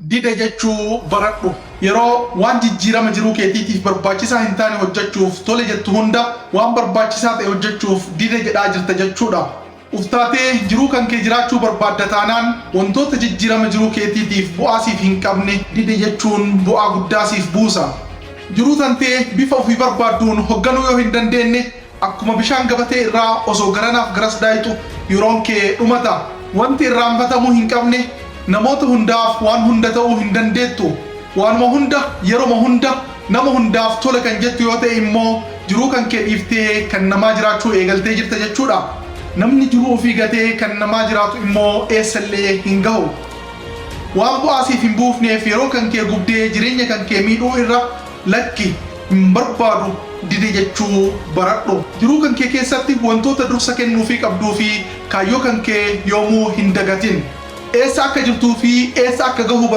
Dide jechuu baradhu. Yeroo waan jijjiirama jiruu keetiitiif barbaachisaa hin taane hojjechuuf tole jettu hunda, waan barbaachisaa ta'e hojjechuuf dide jedhaa jirta jechuudha. Uftaatee jiruu kan kee jiraachuu barbaadda taanaan, wantoota jijjiirama jiruu keetiitiif bu'aa siif hin qabne dide jechuun bu'aa guddaa siif buusa. Jiruu tantee bifa ofii barbaadduun hogganuu yoo hin dandeenne, akkuma bishaan gabatee irraa osoo garanaaf garas daayxu yeroon kee dhumata. Wanti irraanfatamuu hin qabne, namoota hundaaf waan hunda ta'uu hin dandeettu. Waanuma hunda, yeroma hunda, nama hundaaf tole kan jettu yoo ta'e immoo jiruu kan kee dhiiftee kan namaa jiraachuu eegaltee jirta jechuudha. Namni jiruu ofii gatee kan namaa jiraatu immoo eessallee hin gahu. Waan bu'aa siif hin buufneef yeroo kan kee gubdee jireenya kan kee miidhuu irra lakki hin barbaadu dide jechuu baradhu. Jiruu kan kee keessatti wantoota dursa kennuufii qabduu fi kaayyoo kan kee yoomuu hin dagatin. Eessa akka jirtuu fi eessa akka gahuu